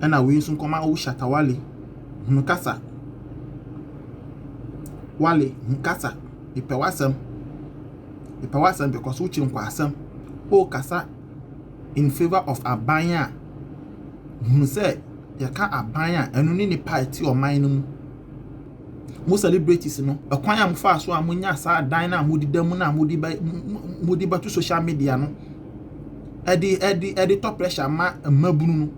Ɛna wei nso nkɔma wo Shatta Wale hunu kasa. Wale hu kasa. Mepɛ w'asɛm. Mepɛ w'asɛm because wokyiri nkwasɛm. Wokasa in favour of aban a hunu sɛ yɛka aban a ɛno ne nipa a ɛte ɔman no mu. Mo celebrities no, ɛkwan a mofaa so a monya saa dan no a modeda mu no a mode bɛ mode bɛto social media no ɛde ɛde ɛde tɔ pressure ma mmabunu no.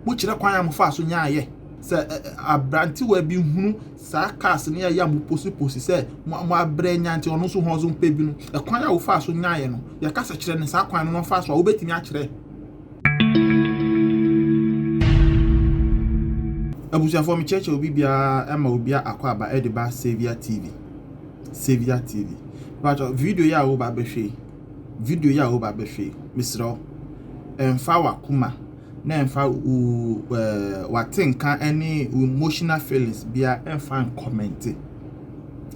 Mokyerɛ kwan a mofaa so nyaayɛ. Sɛ aberantewa bi hunu saa cars no yɛ a mo post post sɛ mo mo abrɛ nya nti ɔno nso ho ɔso mpɛ bi no, ɛkwan a wofaa so nyaayɛ no, yɛka sɛ kyerɛ no saa kwan no na ɔfaa so a wobɛtumi akyerɛ. Abusuafoɔ mekyerɛkyerɛ obi biara ma obi akɔ aba de ba Saviour TV. Saviour TV. Patro video yi a woba abɛhwɛ yi, video yi a woba abɛhwɛ yi, mesrɛ wo, ɛmfa w'akoma na ɛmfa wo ɛɛ w'atenka ne wo emotional feelings biara ɛmfa ncomment.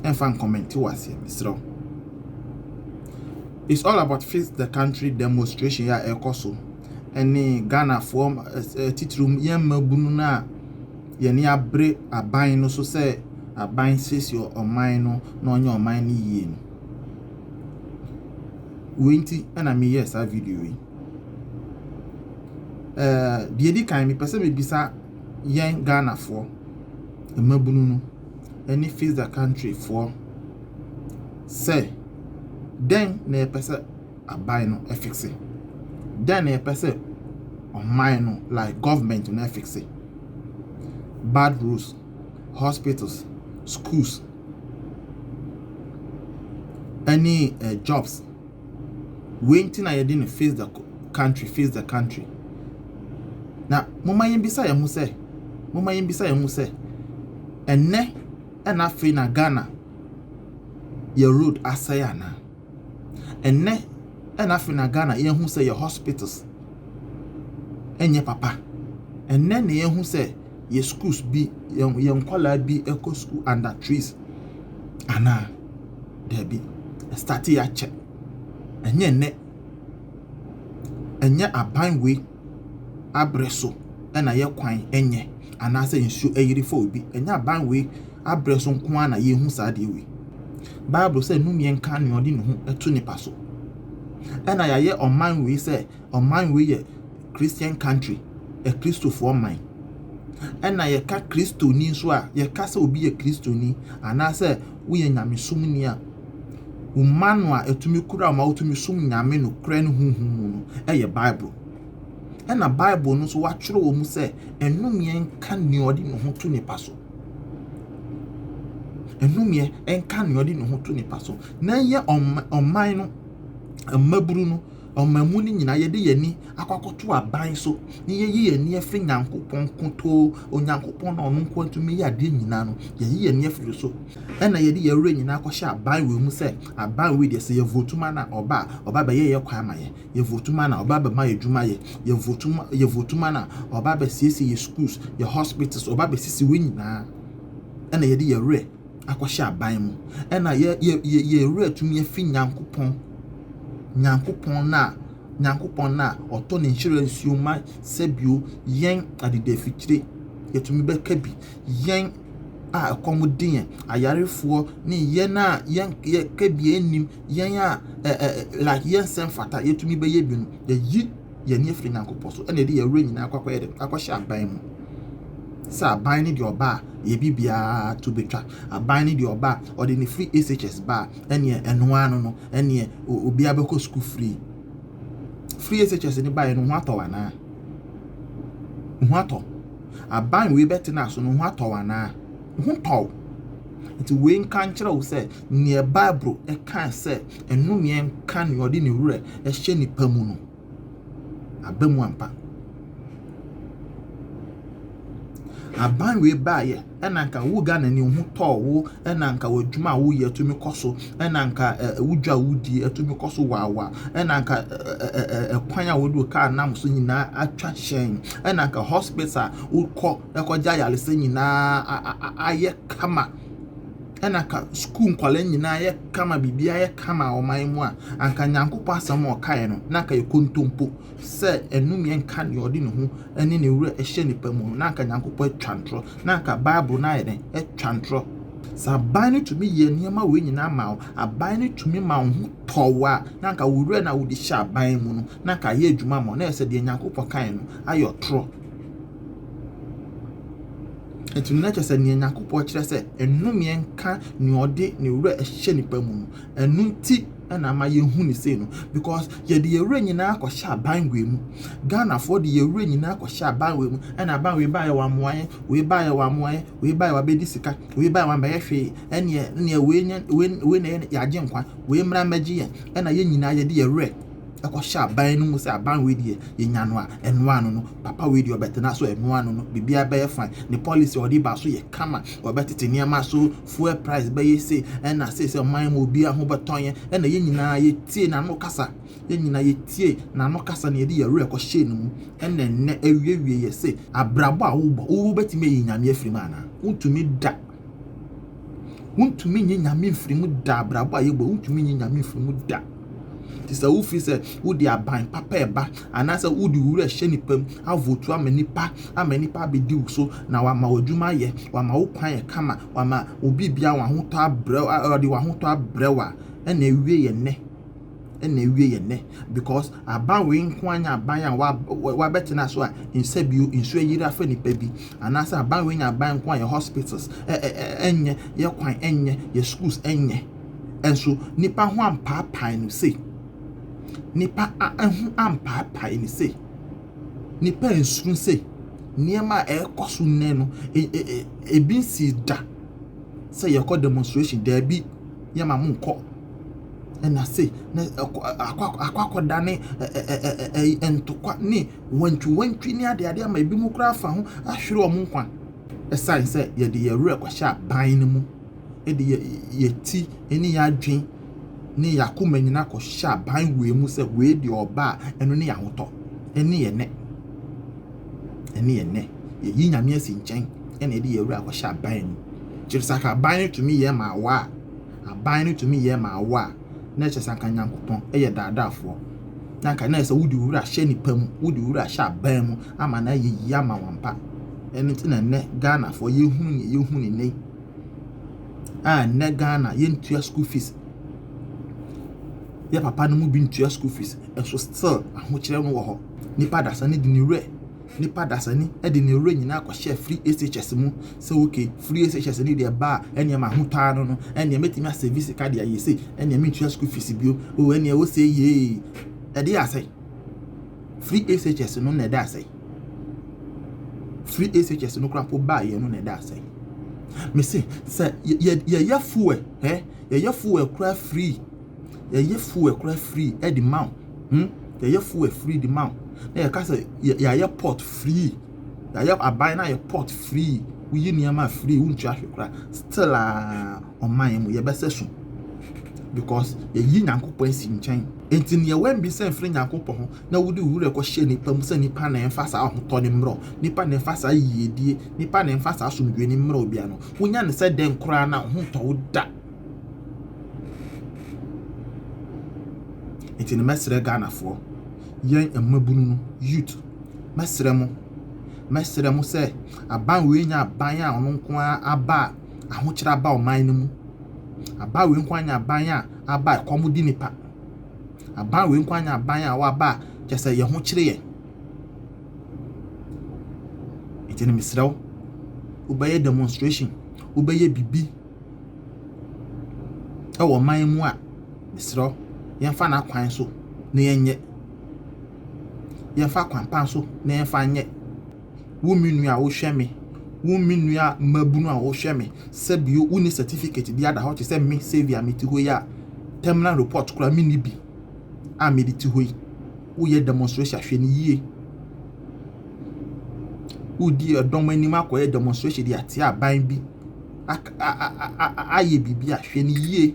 Ɛmfa ncomment wɔ aseɛ, mesrɛ wo. It's all about fix the country demonstration a ɛrekɔ so ɛne Ghanafoɔ titiriw yɛn mmabunu no a yɛn ani abere aban no so sɛ aban siesie ɔman no na ɔnyɛ ɔman no yie no. Wei nti ɛna meyɛɛ saa video yi. Ɛɛ deɛ edi kan mepɛ sɛ mebisa yɛn Ghanafoɔ mmabunu no ɛne fix the country foɔ sɛ dɛn na yɛpɛ sɛ aban no ɛfix? Dɛn na yɛpɛ sɛ ɔman no like government no ɛfix? Bad roads, hospitals, schools ɛne jobs. Wei nti na yɛde no fix the country, fix the country. Na momma yɛmbisa yɛn ho sɛ, momma yɛmbisa yɛn ho sɛ, ɛnnɛ ɛna afei na Ghana yɛ road asɛe anaa? Ɛnnɛ ɛna afei na Ghana yɛhu sɛ yɛ hospitals ɛnyɛ papa. Ɛnnɛ na yɛhu sɛ yɛ schools bi, yɛn yɛn nkwadaa bi ɛkɔ school under trees anaa? Daabi, ɛstart yɛ akyɛ. Ɛnyɛ nnɛ. Ɛnyɛ aban wei abrɛ so ɛna yɛ kwan ɛnyɛ anaasɛ nsuo ɛyiri fa obi. Ɛnyɛ aban wei abrɛ so nko ara na yɛhu saa adeɛ wei. Bible sɛ nnome nka nea ɔde ne ho ɛto nipa so. Ɛna yɛayɛ ɔman wei sɛ ɔman wei yɛ Christian country, akristofoɔ man. Ɛna yɛka kristoni nso a, yɛka sɛ obi yɛ kristoni anaasɛ woyɛ nyamesomni a, wo mma no a ɛtumi kura wo ma wotumi som Nyame nokorɛ ne honhom mu no ɛyɛ Bible. Ɛna Bible no nso wɔatwerɛ wɔ mu sɛ nnome nka nea ɔde ne ho to nipa so. Nnome nka nea ɔde ne ho to nipa so. Na ɛyɛ ɔman no, mmabunu no, ɔman mu no nyinaa yɛde yɛn ani akɔ akɔto aban so na yɛyi yɛn ani afiri Nyankopɔn nkutoo, Onyankopɔn na ɔno nko atumi yɛ adeɛ nyinaa no, yɛyi yɛn ani afiri so. Ɛna yɛde yɛn werɛ nyinaa akɔhyɛ aban wei mu sɛ aban wei deɛ sɛ yɛvote ma no a ɔba a ɔba bɛyɛ yɛ kwan ama yɛn. Yɛvote ma no a ɔba bɛma yɛ adwuma yɛ. Yɛvote ma yɛvote ma no a ɔba bɛsiesie yɛ schools, yɛ hospitals, ɔba bɛsisi wei nyinaa. Ɛna yɛde yɛn werɛ akɔhyɛ aban mu. Ɛna yɛ yɛ yɛ yɛn werɛ atumi afi Nyankopɔn, Nyankopɔn no a Nyankopɔn no a ɔtɔ ne nhyira nsuo ma sɛbio yɛn adedafikyire yɛtumi bɛka bi. Yɛn a ɛkɔm de yɛn, ayarefoɔ ne yɛn a yɛn yɛka bi nnim, yɛn a ɛ ɛ like yɛn nsɛm fata yɛtumi bɛyɛ bi no, yɛyi yɛn ani afiri Nyankopɔn so ɛna yɛde yɛn werɛ nyinaa akɔ akɔyɛ dɛ akɔhyɛ aban mu. Sɛ aban no deɛ ɔba a yɛ biribiara to bɛtwa. Aban no deɛ ɔba a ɔde ne free SHS ba a ɛneɛ ɛno ara no no ɛneɛ obiara bɛkɔ school free. Free SHS no baeɛ no ho atɔ wo anaa? Ho atɔ. Aban wei bɛtena so no ho atɔ wo anaa? Ho tɔ wo. Nti wei nka nkyerɛ wo sɛ neɛ Bible ɛka sɛ nnome nka nea ɔde ne werɛ ɛhyɛ nipa mu no, aba mu ampa. Aban wei baeɛ ɛna nka wo Ghanani wo ho tɔɔ wo, ɛna nka w'adwuma a woyɛ atumi kɔ so, ɛna nka wo dwa a wodie atumi kɔ so waawa, ɛna nka ɛkwan a wode wo kaa nam so nyinaa atwa hyɛn, ɛna nka hospital a wokɔ ɛkɔgye ayaresa nyinaa ayɛ kama. ɛna ka sukuu nkwadaa nyinaa yɛ kama, biribiara yɛ kama wɔ ɔman mu a, anka Nyankopɔn asɛm a ɔkaeɛ no, na anka yɛ kontompo sɛ ɛnnumiɛ nka deɛ ɔde ne ho ne ne werɛ hyɛ nipa mu no, na anka Nyankopɔn atwa ntorɔ, na anka Bible no ayɛ dɛn? Atwa ntorɔ. Sɛ aban no tumi yɛ nneɛma wei nyinaa ma wo, aban no tumi ma wo ho tɔ wo a, na anka wo werɛ no a wode hyɛ aban mu no, na anka ayɛ adwuma ma wo, na ɛyɛ sɛ deɛ Nyankopɔn kaeɛ no ayɛ ɔtorɔ. Nti no na kyerɛ sɛ nea Nyankopɔn kyerɛ sɛ ɛnnomeɛ nka nea ɔde ne werɛ hyɛ nipa mu no, ɛno nti na ama yɛhu ne sei no, because yɛde yɛn werɛ nyinaa kɔhyɛ aban wei mu. Ghanafoɔ de yɛn werɛ nyinaa kɔhyɛ aban wei mu, ɛna aban wei baeɛ wammoa yɛn, wei baeɛ wammoa yɛn, wei baeɛ wabɛdi sika, wei baeɛ wambɛyɛ hwee, ɛneɛ ɛneɛ wei nyɛ wei wei na ɛyɛ yɛagye nkwa, wei mmra mmɛgye yɛn, ɛna yɛn nyinaa yɛde yɛn werɛ ɛkɔhyɛ aban no mu sɛ aban wei deɛ yɛnya no a ɛno ano no, papa wei deɛ ɔbɛtena so ɛno ano no, biribiara bɛyɛ fine, ne policy a ɔde ba so yɛ kama, ɔbɛtete nneɛma so, fuel price bɛyɛ sei, ɛna sei sɛ ɔman mu obiara ho bɛtɔ yɛn, ɛna yɛn nyinaa yɛtie n'ano kasa, yɛn nyinaa yɛtie n'ano kasa na yɛde yɛn werɛ kɔhyɛɛ ne mu, ɛna ɛnnɛ awiewie yɛ se abrabɔ a wobɔ, wobɛtumi ayi Nyame afiri mu anaa? Wontumi da. Wontumi nyi Nyame mfiri mu da, abrabɔ a yɛbɔ, wontumi nyi Nyame mfiri mu da. Nti sɛ wofiri sɛ wode aban papa ɛba anaasɛ wode wo werɛ hyɛ nipa mu avotu ama nipa ama nipa abɛdi wo so na wama w'adwuma ayɛ, wama wo kwan yɛ kama, wama obi bia w'ahotɔ abrɛ, ɔde w'ahotɔ abrɛ wo a, ɛna awie yɛ nnɛ. Ɛna awie yɛ nnɛ because aban wei nko ara nyɛ aban a wabɛtena so a nsa bio nsuo ayiri afa nipa bi, anaasɛ aban wei nyɛ aban nko a yɛ hospitals ɛnyɛ, yɛ kwan ɛnyɛ, yɛ schools ɛnyɛ. Ɛnso nipa ho ampaapae no sei, nipa ho ampaapae no sei, nipa nsuro sei, nneɛma a ɛrekɔ so nnɛ no ebi nsii da sɛ yɛkɔ demonstration, daabi, yɛma mo nkɔ. Ɛna sei na akɔ akɔdane ntɔkwa ne wantwiwantwi ne adeade ama ebinom koraa afa ho ahwere wɔn nkwa. Ɛsiane sɛ yɛde yɛn werɛ kɔhyɛ aban no mu, de yɛn ti ne yɛn adwene ne yɛn akoma nyinaa kɔhyɛ aban wei mu sɛ wei deɛ ɔba a ɛno ne yɛn ahotɔ, ɛne yɛn nɛ, ɛne yɛn nɛ. Yɛyi Nyame asi nkyɛn ɛna yɛde yɛn werɛ akɔhyɛ aban mu. Kyerɛ sɛ anka aban no tumi yɛ ma wo a, aban no tumi yɛ ma wo a, na kyerɛ sɛ anka Nyankopɔn yɛ daadaafoɔ. Na anka na ɛsɛ sɛ wode wo werɛ ahyɛ nipa mu, wode wo werɛ ahyɛ aban mu ama no ayɛ yie ama wo ampa. Ɛno nti na nnɛ Ghanafoɔ yɛhunu nea yɛhu no nnɛ yi. A nnɛ Ghana yɛntua school fees. Yɛ papa no mu bi ntua school fees, nso still ahokyerɛ no wɔ hɔ. Nipa dasani de ne werɛ, nipa dasani de ne werɛ nyinaa kɔhyɛ free SHS mu sɛ okay, free SHS no deɛ ba a ɛneɛ m'ahotɔ ano no, ɛneɛ mɛtumi asave sika de ayɛ sei, ɛneɛ mentua school fees bio, oh ɛneɛ wosɛ yee. Ɛde asɛe. Free SHS no na ɛda asɛe. Free SHS no koraa mpo baeɛ no na ɛda asɛe. Mese sɛ yɛyɛ fuel, eh, yɛyɛ fuel koraa free, yɛyɛ fuel koraa free de ma wo, hmm, yɛyɛ fuel free de ma wo, na yɛka sɛ yɛayɛ port free, yɛayɛ aban no ayɛ port free, woyi nneɛma free, wontua hwee koraa, still a ɔman mu yɛbɛsɛ so because yɛyi Nyankopɔn asi nkyɛn. Nti nea wambisa mfiri Nyankopɔn ho na wode wo werɛ kɔhyɛ nipa mu sɛ nipa na ɛmfa saa ahotɔ no mmerɛ wo, nipa na ɛmfa saa yiedie, nipa na ɛmfa saa asomdwoeɛ no mmerɛ wo bia no, wonya no sɛ dɛn koraa na wo ho ntɔ wo da. Nti no mɛsrɛ Ghanafoɔ, yɛn mmabunu no, youth, mɛsrɛ mo, mɛsrɛ mo sɛ aban wei nyɛ aban a ɔno nko ara aba a ahokyerɛ aba ɔman no mu. Aban wei nko ara nyɛ aban a aba a ɛkɔm di nipa. Aban wei nko ara nyɛ aban a waba a kyerɛ sɛ yɛn ho kyere yɛn. Nti no mesrɛ wo, wobɛyɛ demonstration, wobɛyɛ biribi wɔ ɔman mu a, mesrɛ wo, yɛmfa n'akwan so na yɛnyɛ. Yɛmfa kwan pa so na yɛmfa nyɛ. Wo me nua a wohwɛ me, wo me nua mmabunu a wohwɛ me, sɛ bio wonni certificate bi ada hɔ te sɛ me Saviour mete hɔ yi a, terminal report koraa menni bi a mede te hɔ yi. Woyɛ demonstration hwɛ no yie. Wodi ɛdɔm anim akɔyɛ demonstration de atia aban bi ayɛ biribi a hwɛ no yie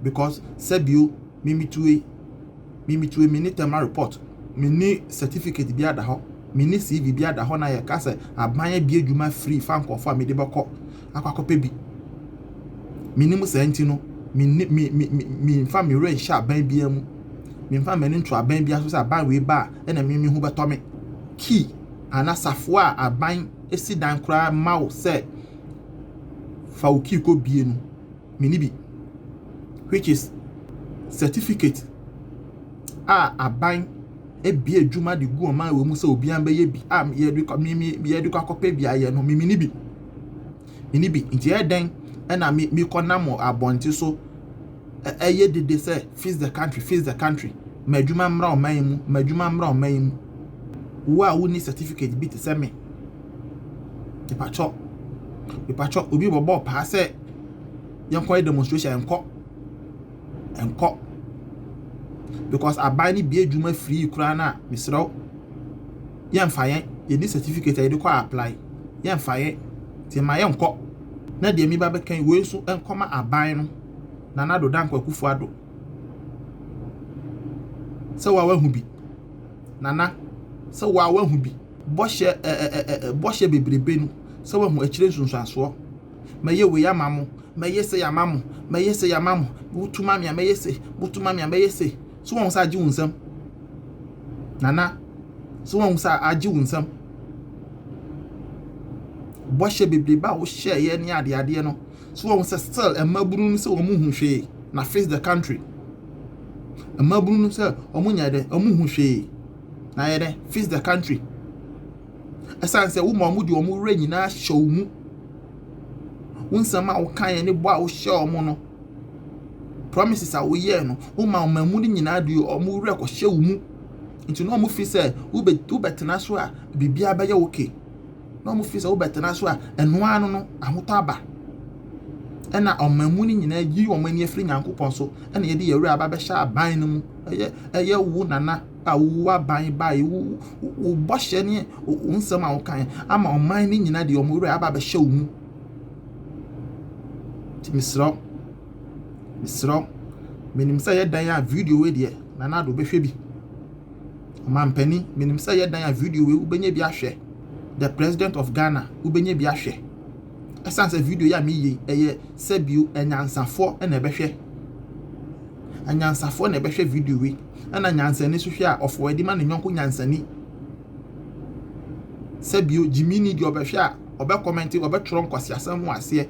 because sɛbio me mete hɔ yi, me mete hɔ yi menni terminal report, menni certificate bi ada hɔ, menni CV bi ada hɔ na yɛka sɛ aban abue adwuma free fa nkurɔfoɔ a mede bɛkɔ akɔ akɔpɛ bi. Menim saa nti no, me me me memfa me werɛ nhyɛ aban biara mu. Memfa m'ani nto aban biara so sɛ aban wei ba a ɛna me me ho bɛtɔ me. Key anaa safoa a aban si dan koraa ma wo sɛ fa wo key kɔ bie no, menni bi. Which is certificate a aban ebie adwuma de gu ɔman wɔ mu sɛ obiara bɛyɛ bi a yɛde kɔ me me yɛde kɔ akɔpɛ bi ayɛ no, me menni bi. Menni bi. Nti ɛyɛ dɛn ɛna me mekɔnam abɔnten so ɛyɛ dede sɛ "Fix the country, fix the country, ma adwuma mmra ɔman yi mu, ma adwuma mmra ɔman yi mu"? Wo a wonni certificate bi te sɛ me, mepatwɔ, mepatwɔ, obi bɔbɔ paa sɛ yɛnkɔyɛ demonstration, nkɔ, nkɔ, because aban no bie adwuma free koraa no a, mesrɛ wo, yɛmfa yɛn. Yɛni certificate a yɛde kɔ apply, yɛmfa yɛn. Nti ma yɛnkɔ. Na deɛ mi ba bɛka yi, wei nso nkɔma aban no, Nana Addo Dankwa Akufo Addo, sɛ wa wahu bi. Nana, sɛ wa wahu bi, bɔhyɛ ɛɛ ɛɛ bɔhyɛ bebrebe no, sɛ wahu akyire nsunsuansoɔ. Mɛyɛ wei ama mo, mɛyɛ se ama mo, mɛyɛ se ama mo, wotu ma mi a mɛyɛ se, wotu ma mi a mɛyɛ se. So wɔn sɛ agye wo nsam, Nana? So wɔn sɛ agye wo nsam? Bɔhyɛ bebrebe a wohyɛeɛ ne adeadeɛ no, so wɔn sɛ still mmabunu no sɛ wɔn hu hwee na "Fix the country"? Mmabunu no sɛ wɔn nya dɛ, wɔn hu hwee na yɛ dɛ "Fix the country"? Ɛsan sɛ wɔn a wɔn de wɔn werɛ nyinaa hyɛ wɔn mu, wo nsɛm a wokaeɛ ne bɔ a wohyɛ wɔn no, promises a woyɛɛ no, woma ɔman mu no nyinaa de wɔn werɛ kɔhyɛ wo mu. Nti na wɔn fi sɛ wobɛtena so a, biribiara bɛyɛ okay. Na wɔn fi sɛ wobɛtena so a, ɛnoa ano no ahotɔ aba. Ɛna ɔman mu no nyinaa yi wɔn ani afiri Nyankopɔn so, ɛna yɛde yɛn werɛ aba bɛhyɛ aban no mu. Ɛyɛ wo, Nana, a wo aban baeɛ, wo bɔhyɛ ne wo nsɛm a wokae ama ɔman no nyinaa de wɔn werɛ aba bɛhyɛ wo mu. Nti mesrɛ wo, mesrɛ wo, menim sɛ yɛ dan a video wei deɛ, Nana Addo bɛhwɛ bi. Ɔmampanin, menim sɛ yɛ dan a video wei wobɛnya bi ahwɛ. The President of Ghana, wobɛnya bi ahwɛ. Ɛsiane sɛ video yi a meyɛ yi, ɛyɛ sɛbio anyansafoɔ na ɛbɛhwɛ. Anyansafoɔ na ɛbɛhwɛ video wei. Ɛna nyansani nso hwɛ a, ɔfɔwadi ma ne yɔnko nyansani. Sɛbio gyimini deɛ, ɔbɛhwɛ a, ɔbɛcomment, ɔbɛtwerɛ nkwasiasɛm wɔ aseɛ.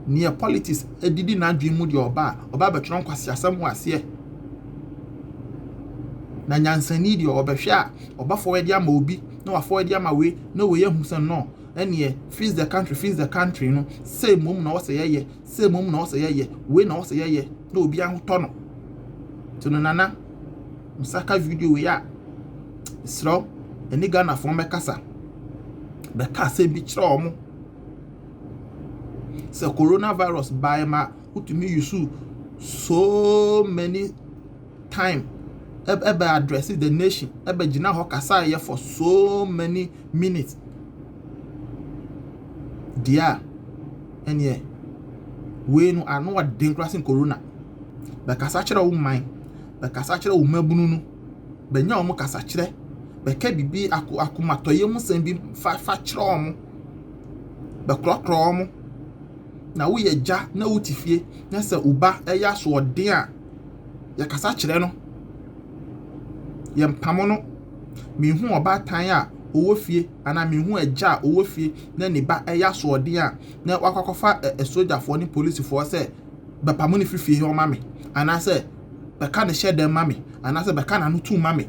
Neɛ politics adidi n'adwene mu deɛ, ɔba a, ɔba abɛtwerɛ nkwasiasɛm wɔ aseɛ. Na nyansani deɛ, ɔbɛhwɛ a, ɔbɛfɔwadi ama obi na wafɔwadi ama wei na wei ahu sɛ no, ɛneɛ "Fix the country, fix the country" no, sɛ mmom na ɔsɛ yɛyɛ, sɛ mmom na ɔsɛ yɛyɛ wei na ɔsɛ yɛyɛ na obi ahotɔ no. Nti no, Nana, nsaka video wei a, mesrɛ, ɛne Ghanafoɔ mɛkasa, bɛka asɛm bi kyerɛ wɔn sɛ coronavirus baeɛ ma wotumi use so many time ɛbɛ address the nation, ɛbɛ gyina hɔ kasa yɛ for so many minutes deɛ a, ɛneɛ wei no ano ɔden koraa sen corona. Bɛkasa kyerɛ wo man, bɛkasa kyerɛ wo mmabunu no, bɛnya wɔn kasa kyerɛ, bɛka biribi ako akomatɔyɛ mu nsɛm bi fa kyerɛ wɔn, bɛkorɔkorɔ wɔn. Na woyɛ gya na wote fie na sɛ wo ba ɛyɛ asoɔden a, yɛkasa kyerɛ no, yɛmpamo no. Mehu ɔbaatan a ɔwɔ fie anaa mehu agya a ɔwɔ fie na ne ba ɛyɛ asoɔden a, na wakɔ akɔfa sogyafoɔ ne polisifoɔ sɛ bɛpamo no firi fie hɔ ma me, anaasɛ bɛka ne hyɛ dɛm ma me, anaasɛ bɛka n'ano tum ma me.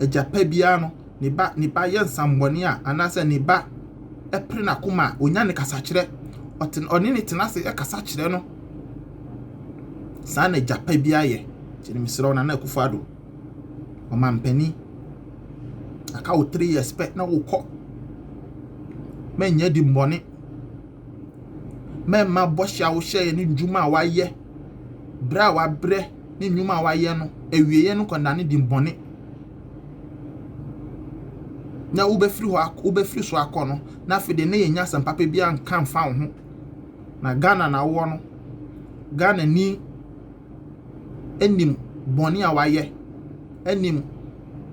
Agya pa biara no, ne ba yɛ nsambɔne a, anaasɛ ne ba ɛpere n'akoma a, onya ne kasakyerɛ, ɔte ɔne ne tena ase ɛkasa kyerɛ no. Saa na agya pa biara yɛ. Nti no, mesrɛ wo, Nana Akufo Addo, ɔmampanin, aka wo 3 years pɛ na wokɔ. Mɛnyɛ di mbɔne, mɛmma bɔhyɛ a wohyɛeɛ ne ndwuma a wayɛ, berɛ a wabrɛ ne nnwuma a wayɛ no awieeɛ no kɔdane di mbɔne na wobɛfiri hɔ, wobɛfiri so akɔ no, na afei de ne yɛnya asɛm papa bi anka mfa wo ho. Na Ghana na wowɔ no, Ghana ni anim bɔne a wayɛ, anim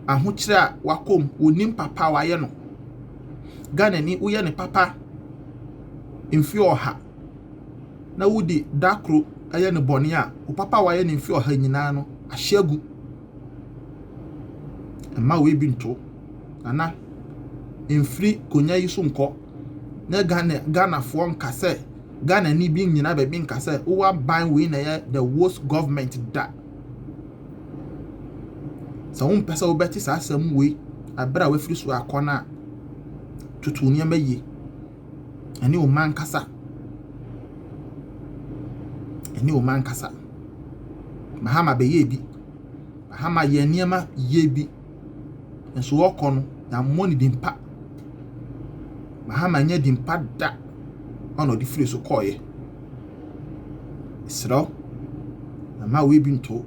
ahokyerɛ a wakɔ mu, onim papa a wayɛ no. Ghana ni, woyɛ ne papa mfeɛ 100. na wodi da koro yɛ no bɔne a, wo papa a wayɛ no mfe ɔha nyinaa no, ahye agu. Mma wei bi nto. Nana, mfiri konwa yi so nkɔ na Ghana Ghanafoɔ nka sɛ Ghanani bi nnyina baabi nka sɛ wowɔ aban wei na ɛyɛ the worst government da. Sɛ wompɛ sɛ wobɛte saa asɛm wei abere a wafiri so akɔ no a, toto nneɛma yie. Ɛne wo mma nkasa. Ɛne wo mma nkasa. Mahama bɛyɛɛ bi. Mahama yɛ nneɛma yie bi. Nso ɔkɔ no, yɛammɔ ne din pa. Mahama nyɛ din pa da ɔna ɔde firi so kɔɔeɛ. Mesrɛ wo, mma wei bi nto wo.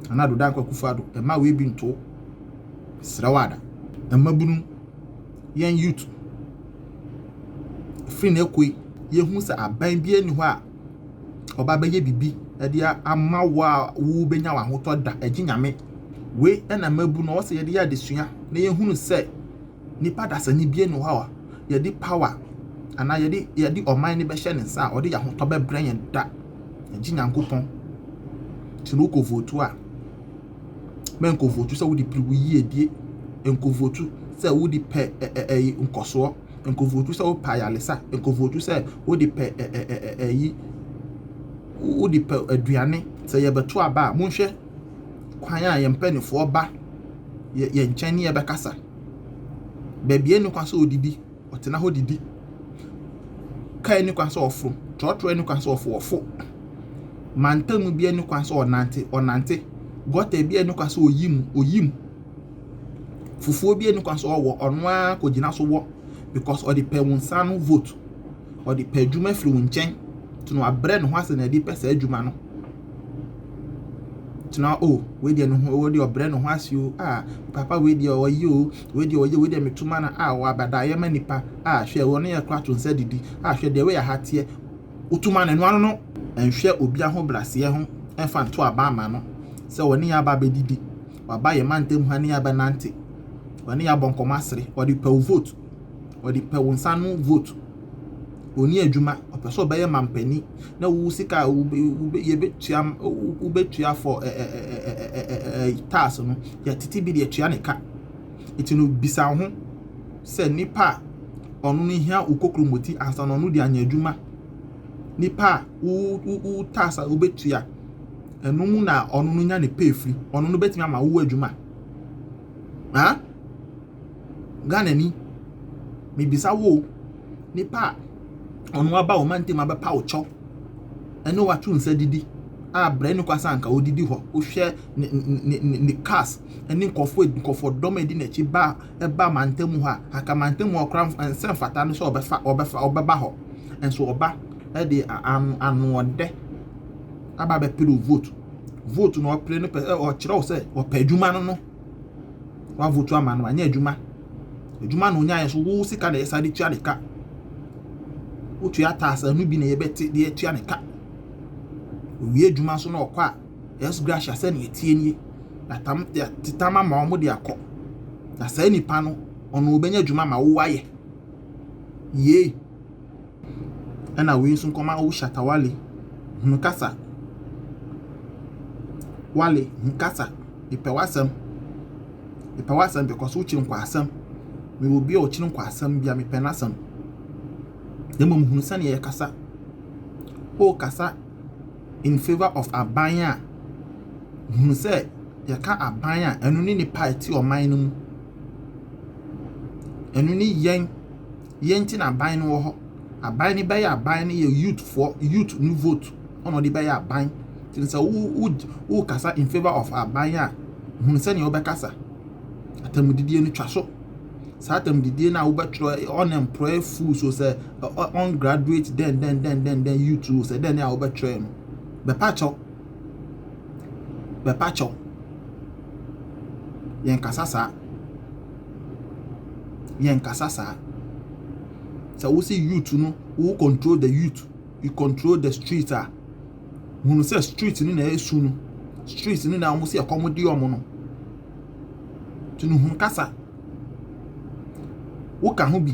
Nana Addo Dankwa Akufo-Addo, mma wei bi nto wo. Mesrɛ wo ada. Mmabunu, yɛn youth, firi na ɛkɔ yi, yɛhu sɛ aban bi ani hɔ a ɔba bɛyɛ biribi de ama wo a wobɛnya w'ahotɔ da, ɛgye Nyame. Wei na mmabunu ɔwɔ sɛ yɛde yɛ adesua na yɛhunu sɛ nipa dasani bi ani hɔ a yɛde power anaa yɛde yɛde ɔman no bɛhyɛ ne nsa a ɔde yɛn ahotɔ bɛbrɛ yɛn da, ɛgye Nyankopɔn. Nti no wokɔ vote a, mɛnkɔ vote sɛ wode pere wo yiedie, nkɔ vote sɛ wode pɛ ɛyi nkɔsoɔ, nkɔ vote sɛ wopɛ ayaresa, nkɔ vote sɛ wode pɛ ɛyi wode pɛ aduane. Sɛ yɛbɛto aba a, monhwɛ kwan a yɛn mpanimfoɔ ba yɛn nkyɛn ne yɛbɛkasa. Baabi a ɛnni kwan sɛ ɔdidi, ɔtena hɔ didi. Kaa nni kwan sɛ ɔforo, trɔtrɔ nni kwan sɛ ɔforo, ɔfo. Mantam bi nni kwan sɛ ɔnante, ɔnante. Gutter bi nni kwan sɛ ɔyi mu, ɔyi mu. Fufuo bi nni kwan sɛ ɔwɔ, ɔno ara kɔgyina so wɔ because ɔde pɛ wo nsa ano vote. Ɔde pɛ adwuma firi wo nkyɛn. Nti na wabrɛ ne ho ase na ɛde pɛ saa adwuma no. Nti na oh, wei deɛ ne ho, wei deɛ ɔbrɛ ne ho ase o. Ah, papa wei deɛ ɔyɛ o. Wei deɛ ɔyɛ, wei deɛ meto ma no. Ah, ɔwɔ abadaeɛ ma nipa. Ah, hwɛ ɔne yɛ kora to nsa didi. Ah, hwɛ deɛ wei aha teɛ. Woto ma no, ɛno ano no. Nhwɛ obi ahobrɛaseɛ ho mfa nto aba ama no sɛ ɔne yɛ aba abɛdidi. Waba yɛn mantam ha ne yɛ abɛnante. Ɔne yɛ abɔ nkɔmmɔ asere. Ɔde pɛ wo vote. Ɔde pɛ wo nsa ano vote. Ɔnni adwuma, ɔpɛ sɛ ɔbɛyɛ mampanin na wo sika a yɛbɛtua wobɛtua for tax no, yɛtete bi de atua ne ka. Nti no bisa wo ho sɛ nipa a ɔno no hia wo kokromoti ansa na ɔno de anya adwuma. Nipa a wo wo tax a wobɛtua ɛno mu na ɔno no nya ne pay firi. Ɔno no bɛtumi ama wo adwuma. Ha? Ghana ni, mebisa wo o, nipa a ɔno aba wo mantam abɛpa wo kyɛw ɛne wato nsa didi a brɛ ne kwasa anka odidi hɔ. Wohwɛ ne ne ne ne cars ɛne nkurɔfoɔ nkurɔfoɔ dɔm a edi n'akyi ba ɛba mantam hɔ a, anka mantam hɔ koraa nsɛ mfata no sɛ ɔbɛfa ɔbɛfa ɔbɛba hɔ. Nso ɔba ɛde ano anoɔdɛ aba abɛpere wo vote. Vote na ɔpere no pɛ ɔkyerɛ wo sɛ ɔpɛ adwuma no no. Wavote ama no anyɛ adwuma. Adwuma na onyaeɛ so wo sika na yɛsa de tua ne ka. Wotua tax a ɛno bi na yɛbɛte de atua ne ka. Owie adwuma nso na ɔkɔ a, ex gratia sɛnea ɛteɛ nie. Yɛatam yɛatetam ama wɔn de akɔ. Na saa nipa no, ɔno ɔbɛnya adwuma ma wo ayɛ. Yei. Ɛna wei nso nkɔma wo Shatta Wale. Hunu kasa. Wale, hu kasa. Mepɛ w'asɛm. Mepɛ w'asɛm because wokyiri nkwasɛm. Mewɔ obi a ɔkyiri nkwasɛm bi a mepɛ n'asɛm. Na mmom hunu sɛnea yɛkasa. Wokasa in favour of aban a, hunu sɛ yɛka aban a ɛno ne nipa a ɛte ɔman no mu. Ɛno ne yɛn. Yɛn nti na aban no wɔ hɔ. Aban no bɛyɛ aban no yɛ youth foɔ, youth no vote ɛna ɔde bɛyɛ aban. Nti sɛ wo wo wokasa in favour of aban a, hunu sɛnea wobɛkasa. Atamdidie no twa so. Saa atamdidie no a wobɛtwerɛ unemployed fools o sɛ ungraduate dɛn dɛn dɛn dɛn dɛn youth o sɛ dɛn a wobɛtwerɛ no, bɛpa kyɛw. Bɛpa kyɛw. Yɛnkasa saa. Yɛnkasa saa. Sɛ wose youth no, wo control the youth, you control the street a, hunu sɛ street no na ɛsu no. Street no na wɔn sɛ ɛkɔm de wɔn no. Nti no hunu kasa. Woka ho bi.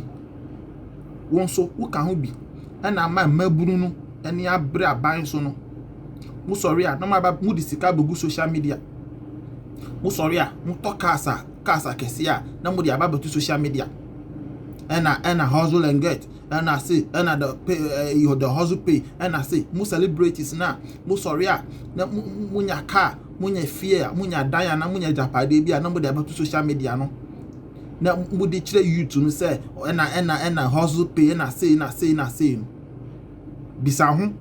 Wo nso woka ho bi. ɛna ama mmabunu no ani abere aban so no. Mosɔre a na moaba mode sika abɛgu social media. Mosɔre a motɔ cars a cars akɛseɛ a na mode aba abɛto social media. Ɛna ɛna hustle and get ɛna se ɛna the pay ɛɛ the hustle pay ɛna se mo celebrities na mosɔre a na mo monya car monya fie a monya dan a na monya agyapadeɛ bi a na mode abɛto social media no na mode kyerɛ youth no sɛ ɛna ɛna ɛna hustle pay ɛna sei na sei na sei no. Bisa ho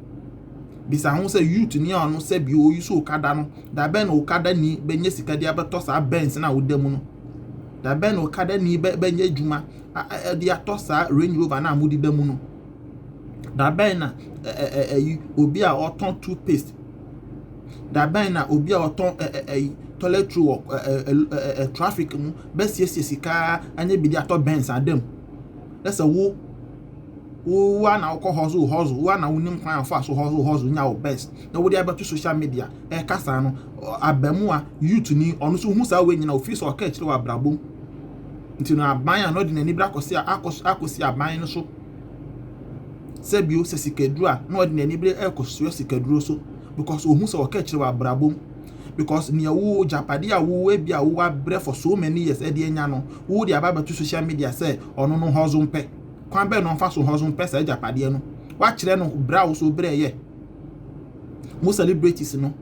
bisa ho sɛ youth ni a ɔno sɛ bi oyi so okada no da bɛn na okada ni bɛnya sika de abɛtɔ saa Benz na woda mu no? Da bɛn na okada ni bɛ bɛnya adwuma de atɔ saa Range Rover na mode da mu no? Da bɛn na ɛyi obi a ɔtɔn toothpaste, da bɛn na obi a ɔtɔn ɛyi toilet roll wɔ ɛ ɛ traffic mu bɛsiesie sika anya bi de atɔ Benz adam? Na sɛ wo wo a na wokɔ hustle hustle, wo a na wonim kwan a wɔfa so hustle hustle nya wo best na wode abɛto social media ɛka saa no, abamu a youth ni ɔno nso hu saa wei nyina ofiri sɛ ɔka akyire wɔ abrabɔ mu. Nti no aban a na ɔde n'ani bere akɔsi akɔsi aban no so sɛbio sɛ sikaduro a na ɔde n'ani bere ɛkɔsoa sikaduro so because ohun sɛ ɔka akyire wɔ abrabɔ mu, because nea wo gyapadeɛ a wo ebi a wo abrɛ for so many years ɛde anya no, wo de aba abɛto social media sɛ ɔno no hustle mpɛ. Kwan bɛn na ɔmfa so hustle mpɛ saa agyapadeɛ no? Wakyerɛ no brɛ a wo so brɛ yɛ mo celebrities no,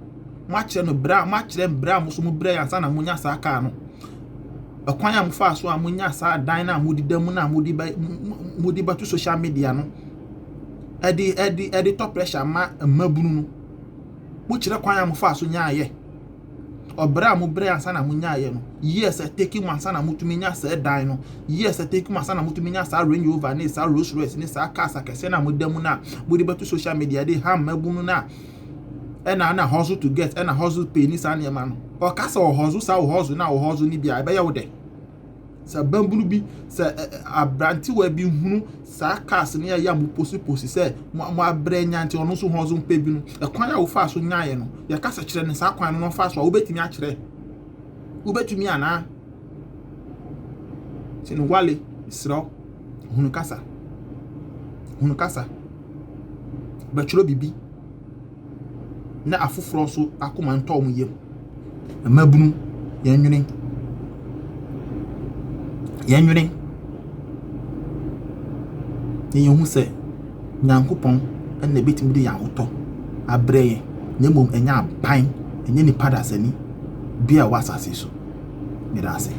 mo akyerɛ no brɛ a mo akyerɛ brɛ a mo so mo brɛ ansa na mo nya saa kaa no, ɛkwan a mo fa so a mo nya saa dan na mo deda mu na mo de bɛ mo de bɛto social media no ɛde ɛde ɛde tɔ pressure ma mmabunu no. Mo kyerɛ kwan a mo fa so nyaayɛ, ɔbrɛ a mo brɛ ansa na mo nyaayɛ no, years ɛtake mo ansa na mo tumi nya saa dan no, years ɛtake mo ansa na mo tumi nya saa Range Rover ne saa Rolls Royce ne saa cars akɛseɛ na mo da mu na mo de bɛto social media de ha mmabunu na ɛna ɛna hustle to get ɛna hustle pay ne saa nneɛma no. Ɔka sɛ ɔhustle saa ɔhustle na ɔhustle ne bi a ɛbɛyɛ wo dɛ sɛ bambunu bi sɛ aberantewa bi hunu saa cars ne ɛyɛ a mo post post sɛ mo mo abrɛ nya nti ɔno nso hustle mpɛ bi no, ɛkwan a wofa so nyaayɛ no, yɛka sɛ kyerɛ ne saa kwan no na ɔfa so a, wobɛtumi akyerɛ? Wobɛtumi anaa? Nti no wale serɛ hunu kasa, hunu kasa bɛtwerɛ biribi na afoforɔ nso akoma ntɔ wɔn yam. Mmabunu, yɛnwene, yɛnwene na yɛnhu sɛ Nyankopɔn na ɛbɛtumi de yɛn ahotɔ abrɛ yɛn, na mmom ɛnyɛ aban, ɛnyɛ nipa dasani bi a ɛwɔ asase so. Meda ase.